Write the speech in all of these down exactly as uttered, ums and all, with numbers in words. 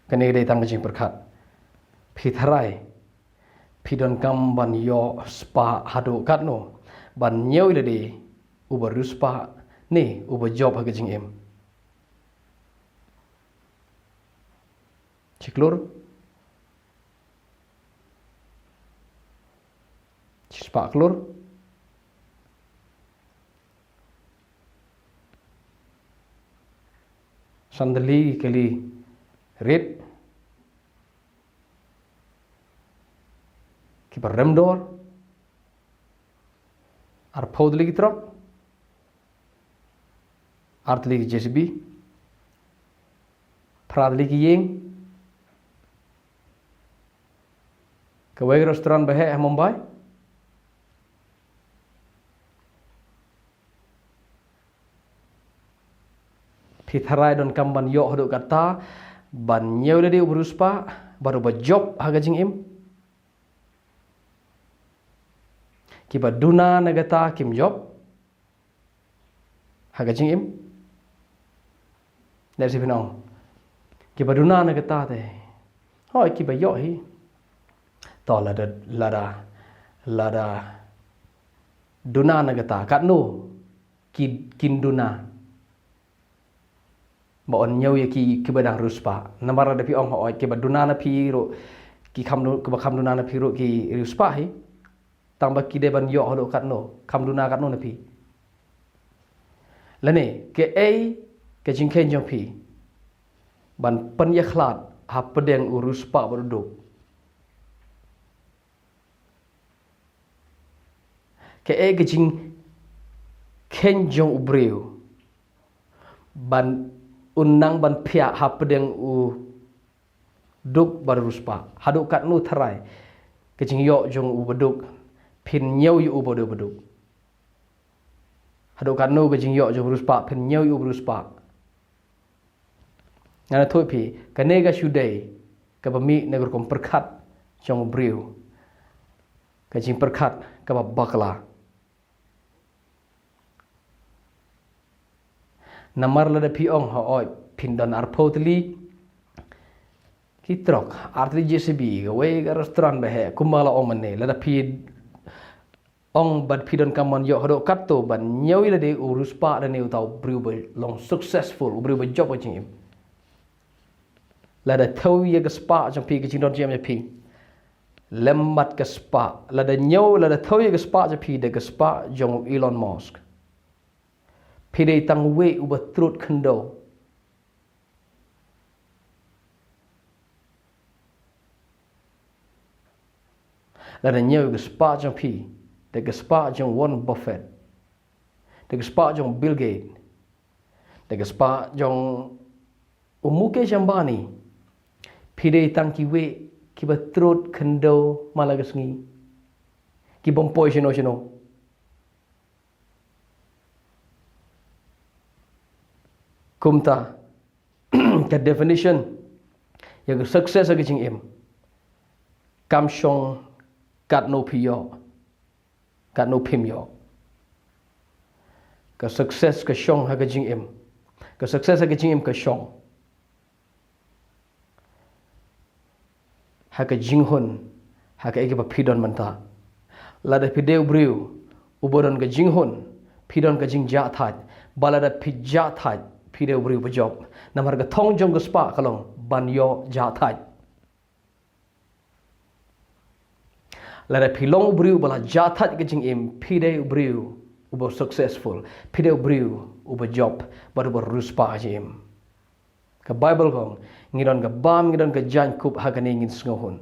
Kane dei tang ka jingpyrkhat. Phi tharai phi donkam ban ïoh spah haduh katno ban ñiew ïa lade uba riewspah ne uba jop ha ka jingim? Shi klur? Shi spah klur? San tylli ki kali rit kiba rem dor. Arphew tylli ki trok. Ar tylli ki J C B. Phra tylli ki ïing. Kawei ka restaurant ba heh ha Mumbai. Phi tharai donkam ban ïoh haduh katta ban ñiew ïa lade uba riewspah bad uba jop ha ka jingim? Kiba duna na kata kim jop ha ka jingim. Lehse phin ong, kiba duna na kata te, hooid, kiba ïoh hi. To lada, lada, lada duna na kata, katno ki, kin duna ba yn ñiew ïa ki, kiba dang riewspah? Namar lada phi ong, hooid, kiba duna na phi ruh ki kham du-, kiba kham duna na phi ruh ki riewspah hi. Tang ba ki dei ban ïoh haduh katno, kham duna katno na phi? Lane kaei ka jingkheiñ jong phi ban pynïakhlad hapdeng u riewspah bad u duk? Kaei ka jingkheiñ jong u briew ban, u nang ban phiah hapdeng u duk bad u riewspah? Haduh katno tharai ka jingïoh jong uba duk phin ñiew ïa uba dei uba duk? Haduh katno ka jingïoh jong u riewspah phin ñiew ïa uba riewspah? Ngan ïathuh phi, kane ka shu dei kaba mih na ka rukom pyrkhat jong u briew, ka jingpyrkhat kaba bakla. Namar lada phi ong, hooid, phin don arphew tylli ki trok, ar tylli J C B, kawei ka restaurant ba heh, kumba la ong mynne, lada phi ong bad phi donkam ban ïoh haduh katto ban ñiew ïa lade u riewspah lane uta u briew ba long successful, u briew ba jop ha ka jingim? Lada thew ïa ka spah jong phi, ka jingdon jingem jong phi lem bad ka spah, lada ñiew, lada thew ïa ka spah jong phi da ka spah jong u Elon Musk, phi dei tang uwei uba trud khyndew. Lada ñiew ka spah jong phi da ka spah jong Warren Buffett, da ka spah jong Bill Gates, da ka spah jong u Mukesh Ambani, phi dei tang kiwei kiba trud khyndew man la ka sngi, ki bym poi shano shano. Kumta, ka definition ïa ka success ha ka jingim kam shong katno phi ïoh, katno phim ïoh. Ka success ka shong ha ka jingim. Ka success ha ka jingim ka shong ha ka jinghun, ha kaei kaba phi don mynta. Lada phi dei u briew uba don ka jinghun, phi don ka jingjahthait, ba lada phi jahthait, phi dei u briew ba jop. Namar ka thong jong ka spah ka long ban ïoh jahthait. Lada phi long u briew ba la jahthait ka jingim, phi dei u briew uba successful, phi dei u briew uba jop bad uba riewspah ha jingim. Ka Baibl ka ong, ngi don ka bam, ngi don ka jaiñkup, ha kane ngin sngewhun.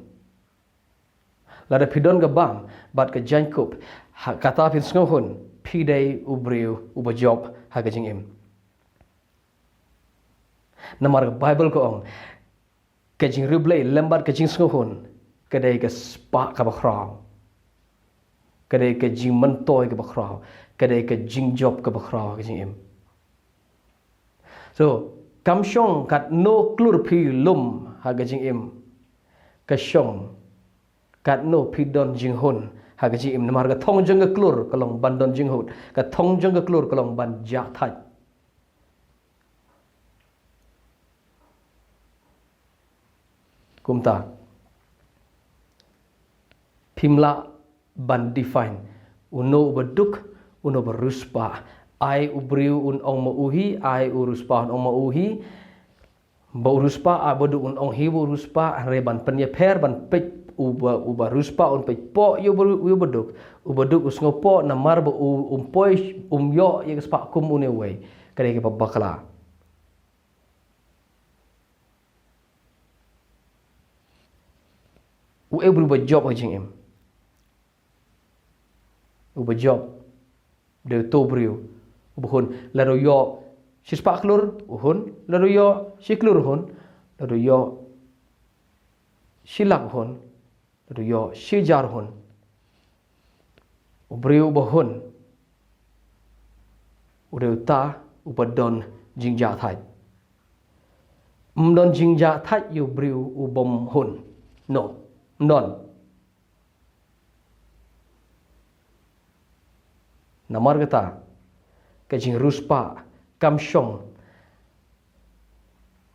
Lada phi don ka bam bad ka jaiñkup, ha kata phin sngewhun, phi dei u briew uba jop ha ka jingim. Namar ka Baibl ka ong, ka jingriewblei lem bad ka jingsngewhun ka dei ka spah kaba khraw, ka dei ka jingmyntoi kaba khraw, ka dei ka jingjop kaba khraw ha ka jingim. So, kam shong katno klur phi lum ha ka jingim, ka shong katno phi don jinghun ha ka jingim. Namar ka thong jong ka klur ka long ban don jinghun, ka thong jong ka klur ka long ban jahthait. Kumta, phim lah ban define uno uba duk, uno uba riewspah. Ai u briew un ong ma u hi, ai u riewspah un ong ma u hi. Ba u riewspah, ai ba duk un ong hi ba u riewspah, hynrei ban pynïapher, ban peit uba, uba riewspah un peit pok ïa uba, ïa uba duk. Uba duk u sngew pok namar ba u, um poi, um ïoh ïa ka spah kum une uwei. Ka dei kaba bakla. U e briew ba jop ha jingim. Uba jop. Dei uto u briew uba hun. Lada u ïoh shispah klur u hun. Lada u ïoh shi klur u hun. Lada u ïoh shi lak u hun. Lada u ïoh shi hajar u hun. U briew uba hun u dei uta uba don jingjahthait. Ym don jingjahthait ïa u briew u bym hun. No. Ym don. Namar kata, ka jingriewspah kam shong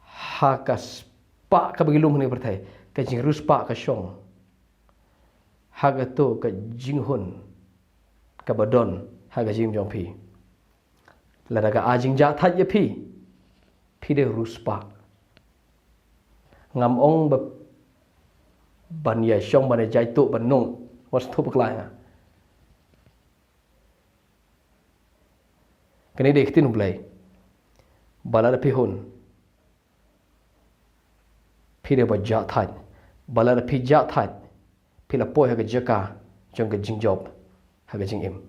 ha ka spah kaba ngi lum ha kane ka pyrthei. Ka jingriewspah ka shong ha kato ka jinghun kaba don ha ka jingim jong phi. Lada ka ai jingjahthait ïa phi, phi dei riewspah. Ngam ong ba ban ïa shong ban ïa jai tuh ban nung. Wat sngewthuh bakla ïa nga. Kane dei ka ktien U Blei. Ba lada phi hun, phi dei ba jahthait. Ba lada phi jahthait, phi la poi ha ka jaka jong ka jingjop ha ka jingim.